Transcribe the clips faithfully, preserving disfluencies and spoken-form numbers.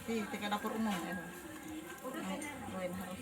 Di, di ke dapur umum ya. Wen harus.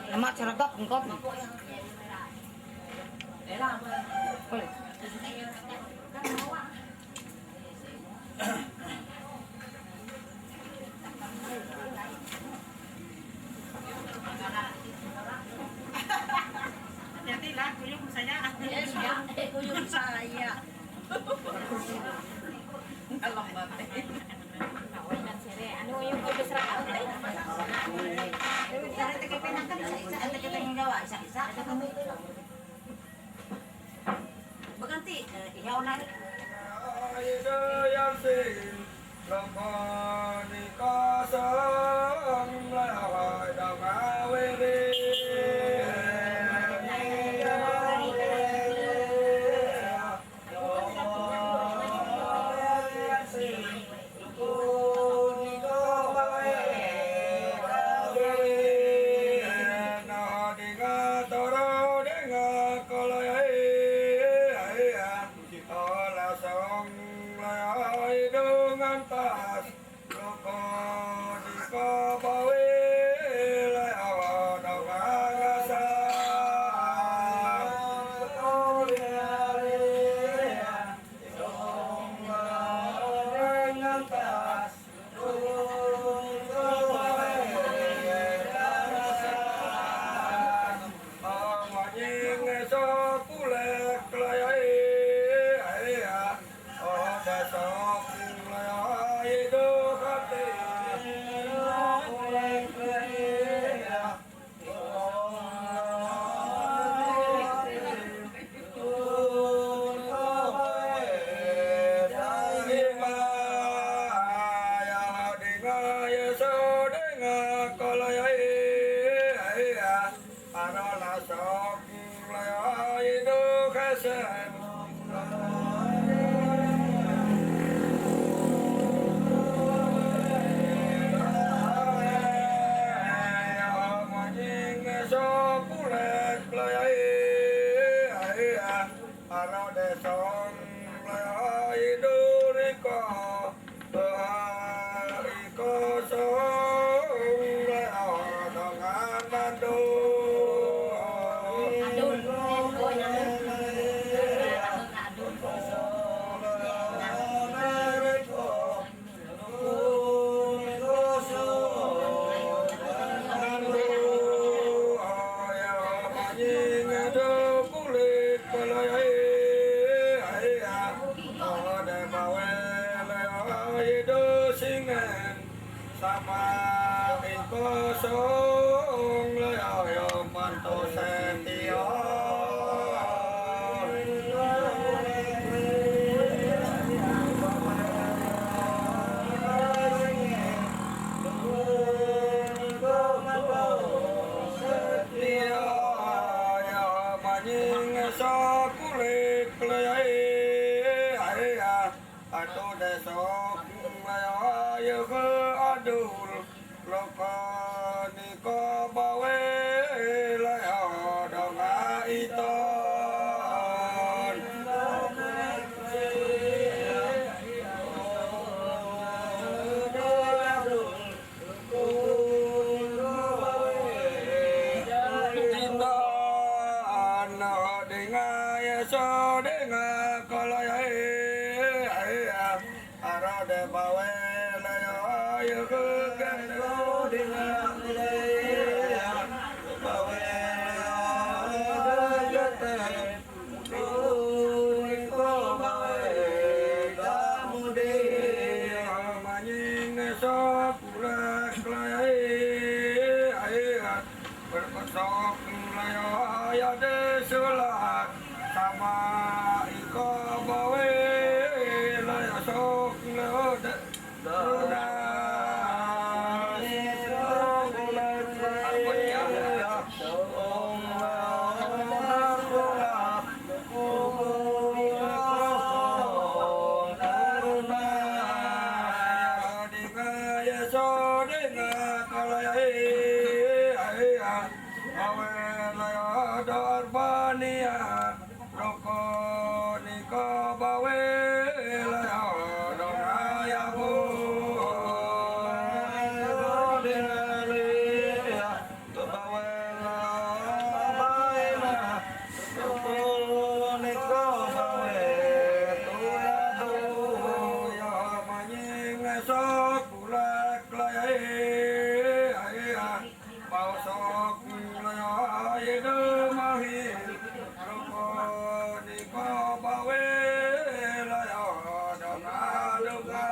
Ema cerita pengkot. Jadi lah, kuyuk saya. Iya, iya, kuyuk saya. Alam mati. Anu yung kuyuk serata. Isa-isa. Baganti, eh, ihaw na rin. Sama iko song le ayo manto setio. Dia ya maning sa kulik le ai ai ya. Atu de sok le ai ya ke adul. Loko niko bawe le odong aiton. Indan denga ya so denga kolo ya. Arode bawe le yo yo ke ke lo di na le ya. Bawe le yo ke te. Ko bawe ka mu de. Manying so pura klai ai ai. Berpesok le yo ya de sula. Sama iko bawe le yo sok le yo de. Roko niko bawe le odong ayabu. Bawe le bawe le. Roko niko bawe tu ya do. Ya manying sok kulak lai ai ai. Pausok laya de mahi. Roko niko bawe laya dona duka.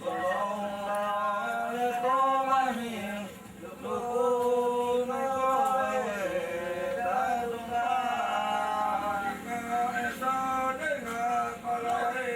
Tolong laya ko mahi. Roko niko bawe laya dona. Esa denga palai.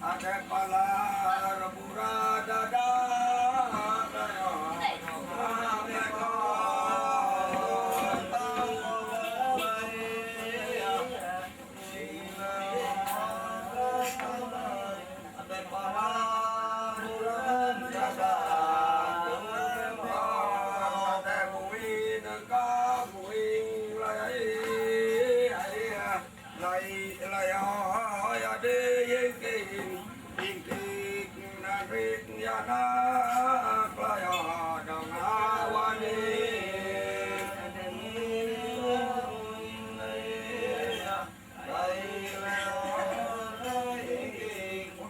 Ate pala pura dada. Ate pala pura dada. Ate buin ka buin lai. Lai, lai, ya, ya, de, yen, ke, yin, yin, ke, na, re, ya, na, lai, ya, da, na, wa, ni. Lai, lai, ya, da, yin, ke,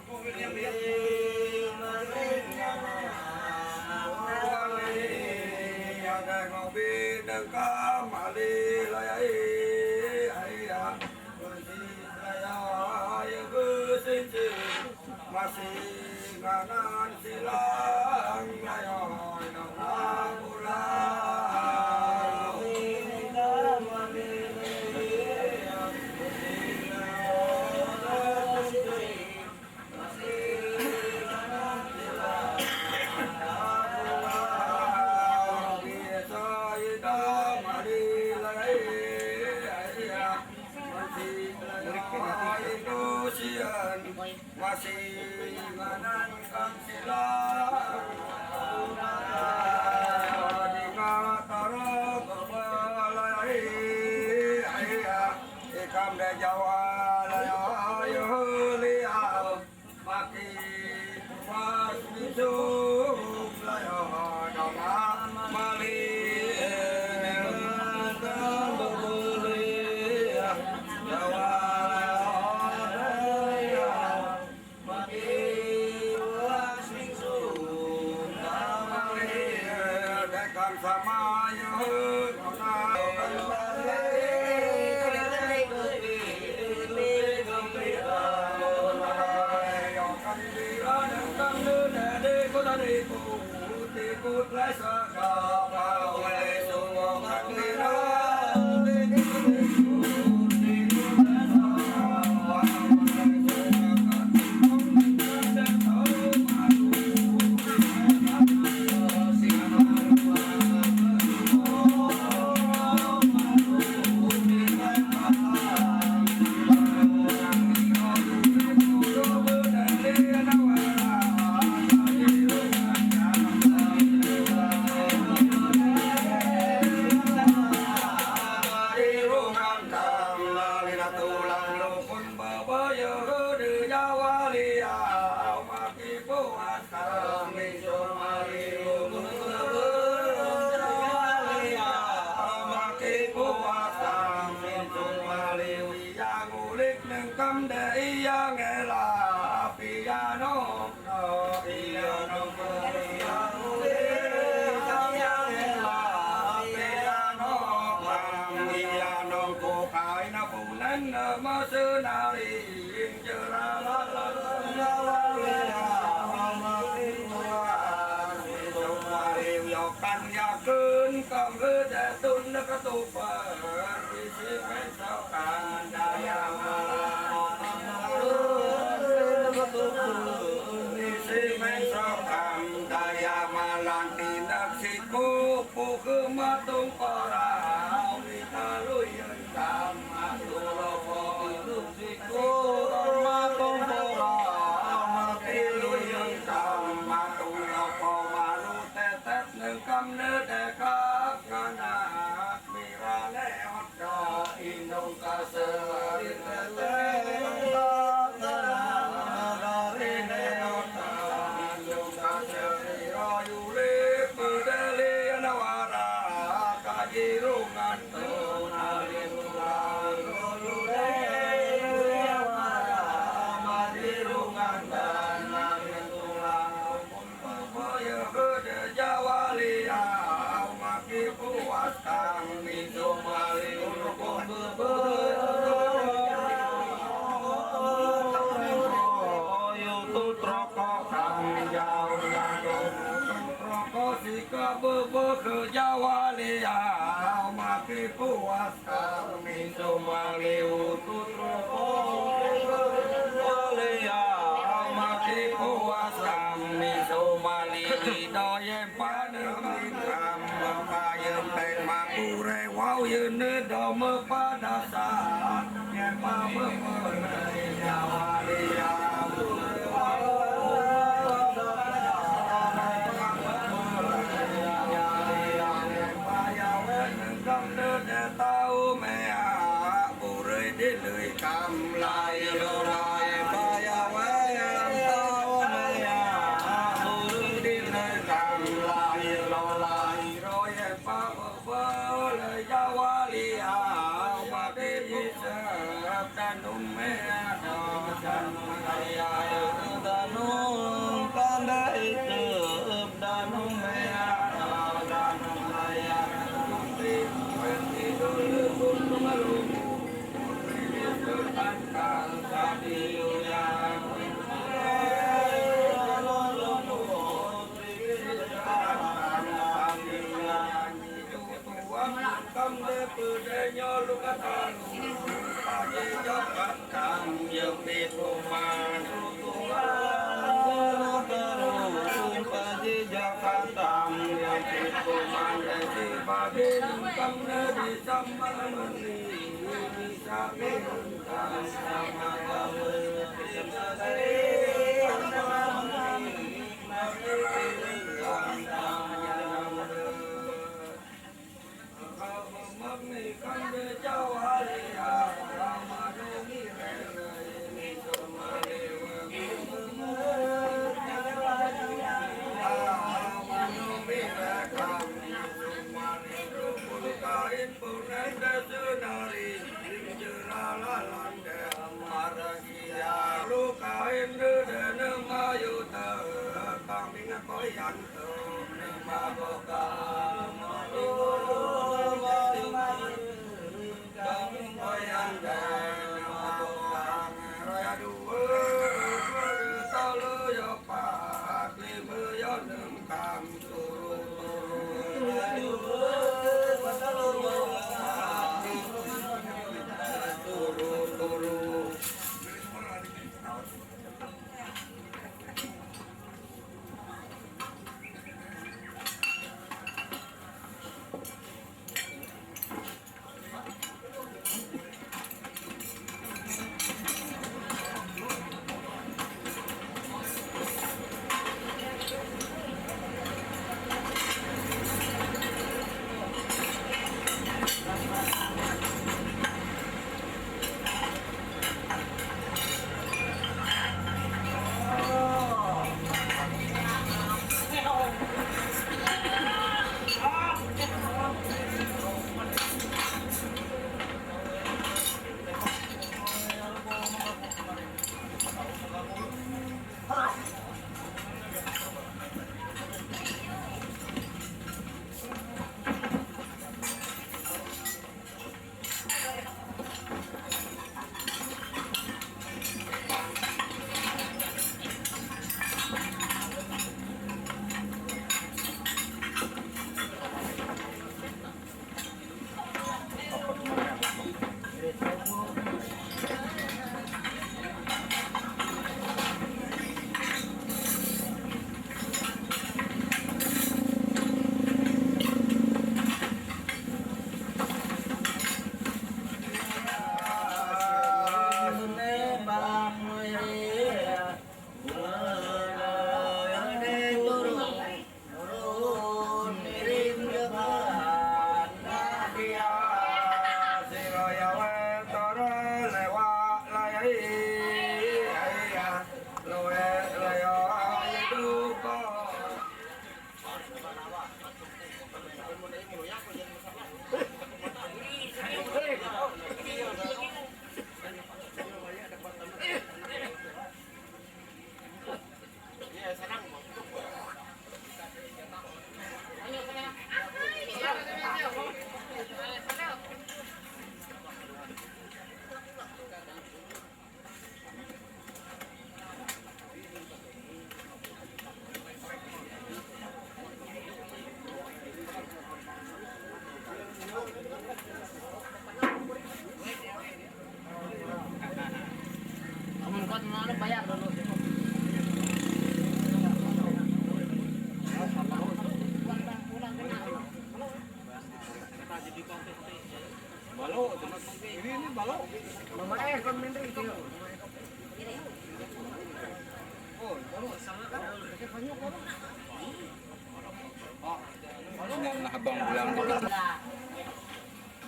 Nahabang bulan.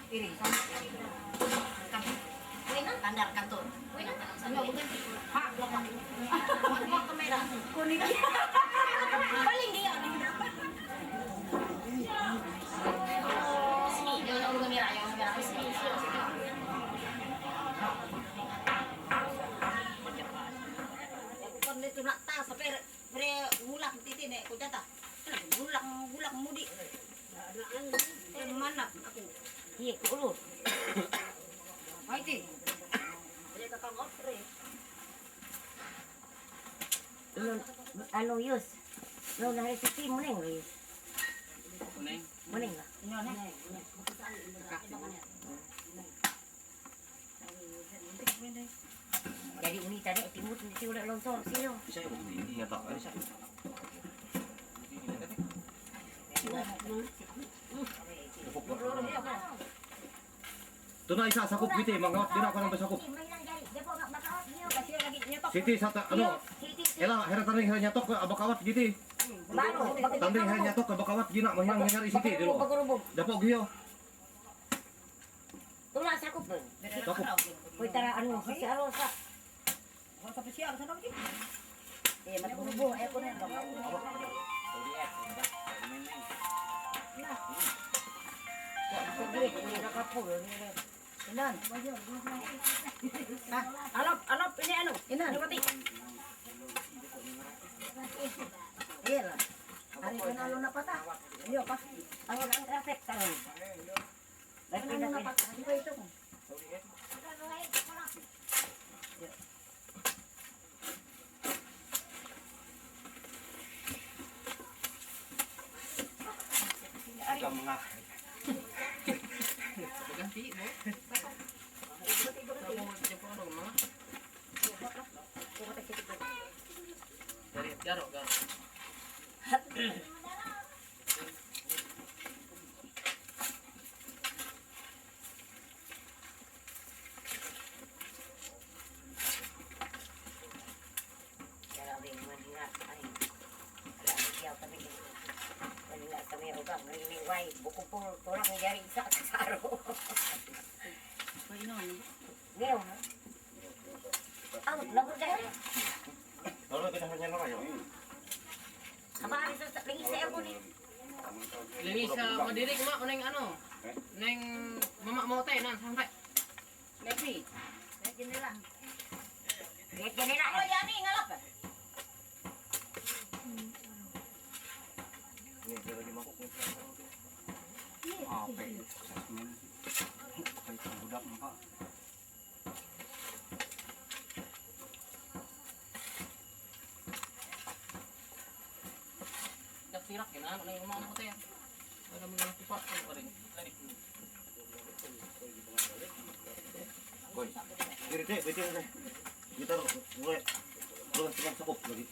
Iri. Wena tandar kantor. Wena tandar kantor. Ha, ha, kamera. Kuning. Paling dia. Sini, dia orang kamera, yang kamera. Sini, sini, sini. Kon itu nak tas, sampai Pre, ulak titi ne, ko jata. Ulak, ulak mudi. Mana aku? Iya, ko ulur. Hai ti. Pre, kakak ngop, pre. Ano, ano, yus? No, na recipe mo neng, yus. Morning. Morning lah. Inyo ne. Jadi uni tadi timut mesti udah lontong sih lo. Iya tak? Tuna isa sakup gitu, mangawat dina ko ng sakup. Siti sa ta, ano? Ela, hera tani hera nyatok, abakawat gitu. Tanding hera nyatok, abakawat gina, mahinang nangyari siti dulu. Dapo giyo. Tula, sakup. Sakup. Uy, tara, ano, si Aro sa. Wala sa pisiya, sa nang. Eh, magbubo, eh, ko na. Inan. Ha, alop, alop, ini ano? Inan. Ano pati? Iya lah. Ano na pata? Yo, pa. Ano na ang traffic karon? Ano na pata? Di ba ito? Ikaw mga Ganti mo. Dari, garo, garo. Grabe, malinga. Ay, grabe, siya kami. Malinga kami, ugang, riniway, bukupul, kurang jari sa kasaro. Painom. Niyo, ha? Ang, lagot ka, ha? Ano, kita sa niya na kayo? Aba, ano sa, lingis sa aircon, eh. Lingis sa madirik, ma, uneng ano? Neng mama mo tayo, nan, sampai. Lepi. Lihat jendela. Lihat jendela. Kalau Yami ngalap, eh? Ini dia lagi mangkuk ni. Ah, apa ini? Sasmin. Apa itu budak nampak? Dak sirak, kailangan na yung mga puti, ah. Wala mo lang tipa, ano pa rin. Ay. Hoy, diri, te, pwede mo, te. Gitar, gue, gue, gue, sakop lagi.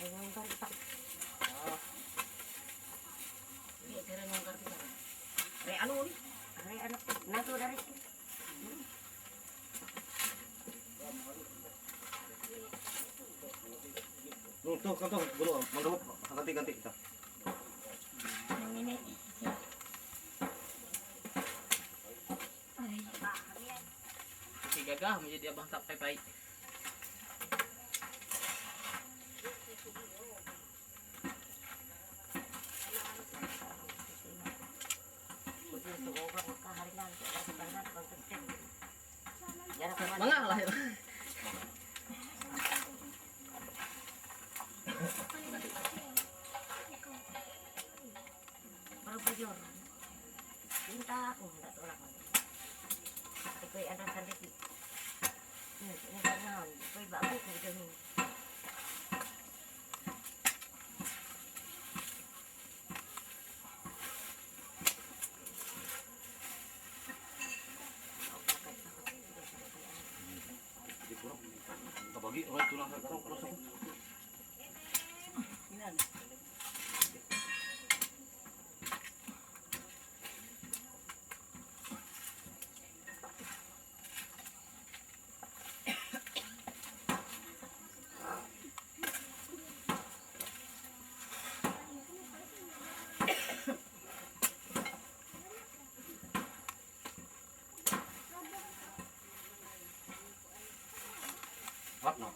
Ay, yung karita. Ah. Hindi, tira yung karita. Ay, ano, ulit? Ay, ano, nato na rin. Hmm, to, to, to, gulo, mandawat, ganti-ganti kita. Ang ini. Ay. Sige, gaga, may di abang tak pay-pay. Mga lah. Baru bujur. Cinta aku minta tolak. Aku ada sendiri. Ini, ini karena aku bagus gitu nih. Kabagi, oras ko lang sa karong, oras ako. What no?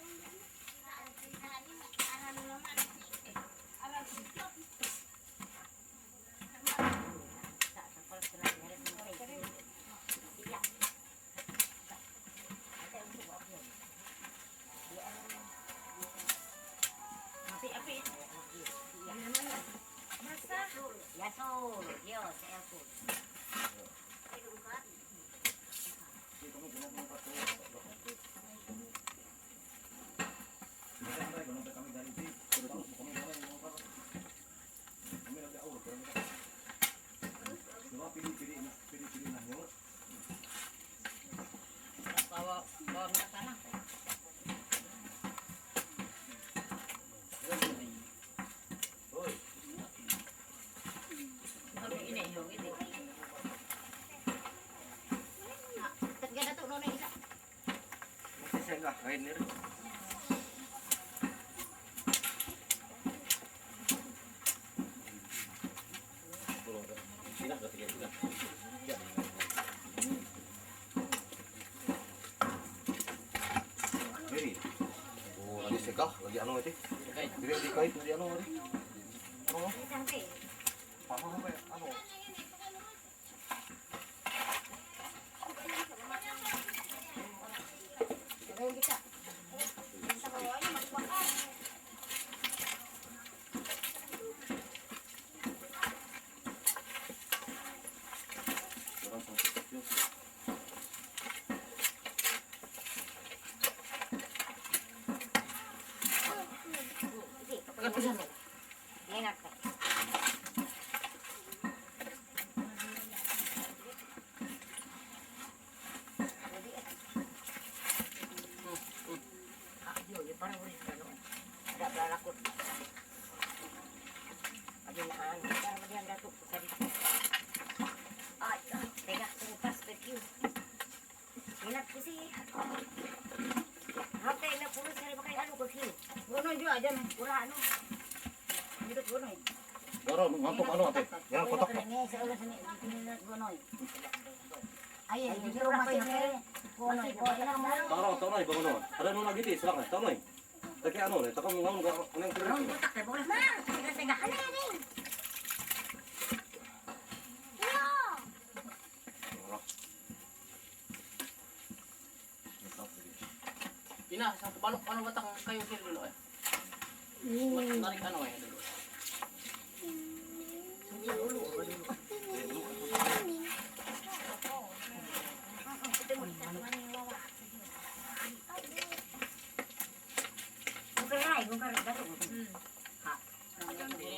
Api, api. Basa. Yaso, Yaso. Bawa, bawa minyak tanah. Hoy. Ano ini, yung ini? Ah, tagyan na to, no, na isa. Masisya nga, kain nila. Diri. Oh, lagi seka, lagi ano ito? Diri, di kahit, di ano, ano? Ano? Ano? Ուզում եմ։ Մենակ։ Io, io, para volare, no? Da, da, la curva. Abbiamo anche, abbiamo andato, ai, ragazzi, non passa più. Enak kasi. Hapte na puro sa rin ba kayo ano ko hiyo? Gono jo aja na. Pura ano. Dito gono. Doro, ngantok ano, ate? Yan, kotak. Ini sa ulo sa ni gono. Ay, ay, dito pa kayo. Gono. Taro, taro, iba gono. Ada nung lagi ti, silang, taro. Taki ano, ne, takam nung nung nung nung. Ma, teka, teka. Ano yan? Ina, sa balok ano batang kayo sila dulu eh. Narik ano eh dulu. Bukan rai, bukan rai, bukan rai. Ha. Ayan, di.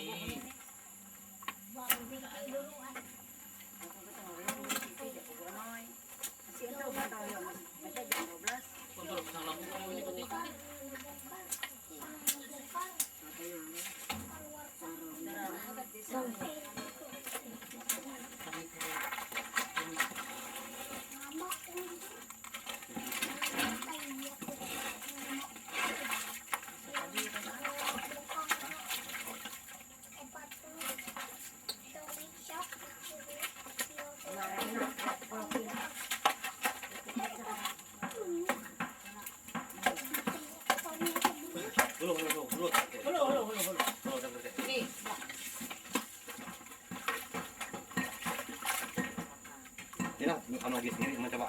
Ini, ano, guys, ini mencoba.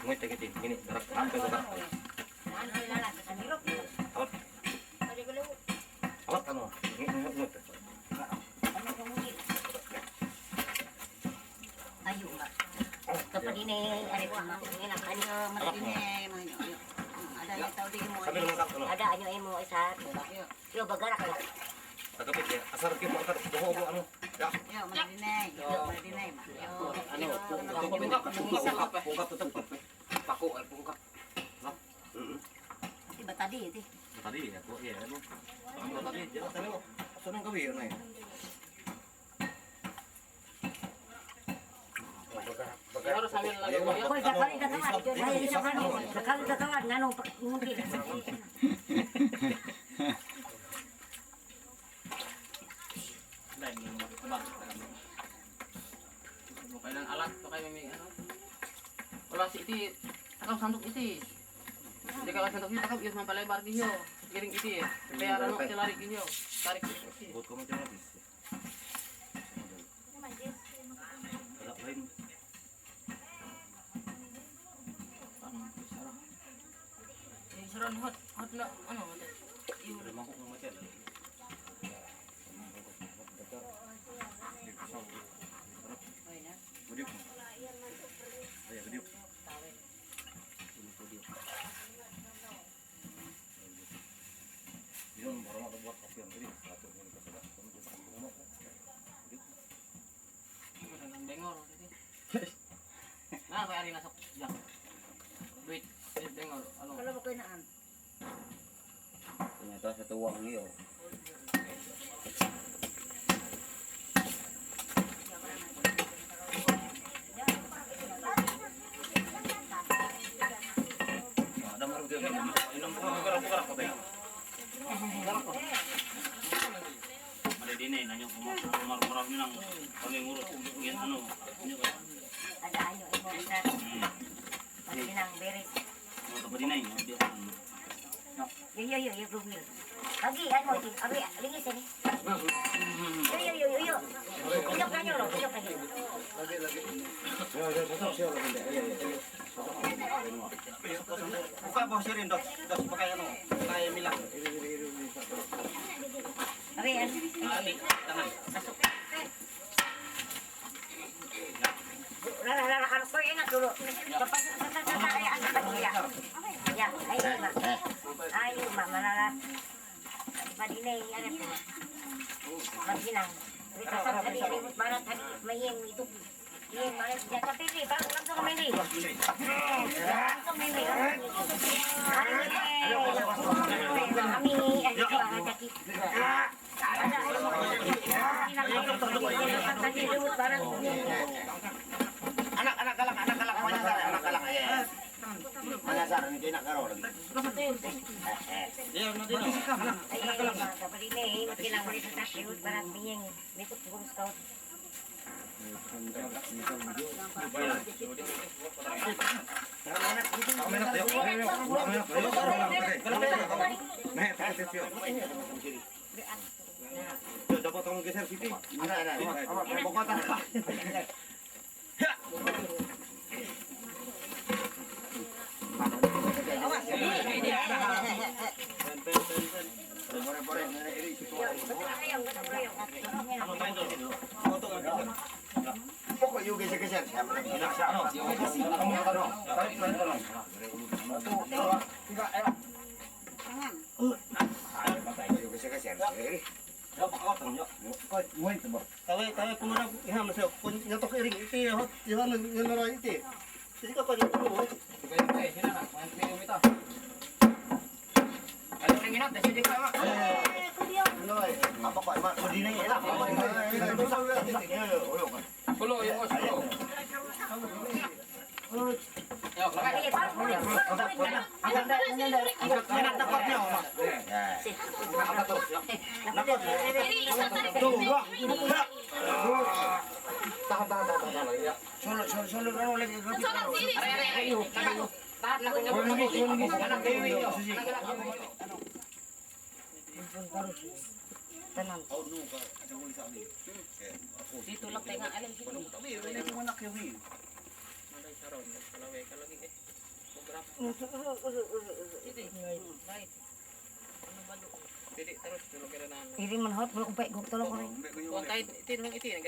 Ini, ini, ini, ini, ini, Awat. Awat ano? Ngi-, ngi-, ngi-, Ayo, Mbak. Kapag ini, ano po, Mbak? Ini lang, ano, Mbak, ini, ano, ayo. Ada yang tahu di mo. Sambil lengkap, ano? Ada, ano, imo, isa. Ayo. Yo, bagarak, Mbak. Tagapit, ya. Asal kita angkat, buho, buho, ano? Ya. Yo, Mbak, ini. Yo, Mbak, ini, Mbak. Yo. Ano, pungkap, pungkap, pungkap, pungkap, tetap. Pako, eh, pungkap. No? Mm-hmm. Iba tadi, ito. Tadi, ya, po, iya, ano? Ang tadi, diyan tayo. Saan ang gawin, ano, eh? Siguro sa amin lang. Ako'y kakawin, kakawin. Ay, isa ka, no? Kakawin, kakawin. Nanong pag-, mungkin. Dahil yung mga, mga, mga, kailan alat pa kayo may ano? Wala si iti, ako sandok iti. Hindi ka sandok iti, takap, yun, mampalay bargi yo. Giring iti, eh. Kaya ano, kilari giyo. Tarik iti. Buat kamu jangan di sini. Wala pa rin. Ano, sarap. Eh, sarap, hot, hot na, ano, hot. Yung Pero mangkok ng matel. Budiok mo. Ay, budiok. Budiok. Yun, para makabuhat ako yan. Budiok. Ato mo yung kasama. Budiok. Ang bengol, kasi. Na, kaya rin nasa, yan. Wait, wait, bengol. Ano? Kala mo kayo naan? Ternyata sa tuwang niyo. Ada maru dia, inom ko, buka, buka, buka, buka. Mali din eh, nanyo, kumar, kumar, kumar, yun ang pamingurot, yan, ano, yun, Ada ayo imo isa. Hmm. Pati nang beres. Ano ka pa din ay, hindi ako, ano. Yo, yo, yo, yo, Google. Lagi, ano, di, abi, lingis ini. Yo, yo, yo, yo, yo. Ilok na nyo, lo, ilok na nyo. Buka, bos, sirin, dos, dos, pakai, ano, pakai milang. Abi, ano? Tangan. Masuk. Rara, rara, ano ko, ina, tulo. Kapag, ay, ano, pag-, ya. Ya, ay, ma. Ay, ma, malala. Anak, anak galak, anak galak, manyasar, anak galak, ya. Manyasar, ini kena karo lagi. Dapat kamu geser situ. Ada, ada. Pokoknya tak. Pokok you geser-geser. Tawe, tawe, kumara, iha, masih, kun, nyatok iring, iti, hot, iha, nara, iti. Iti ka pa, nyatok, eh. Apa, Pak, Mak? Kau di ni, lah. Belum, ya, Bos, belum. Dito lang tayo nga, alam dito. Iri man hot, belum upay gok tolong ko rin. Huwag kahit itin, huwag itin.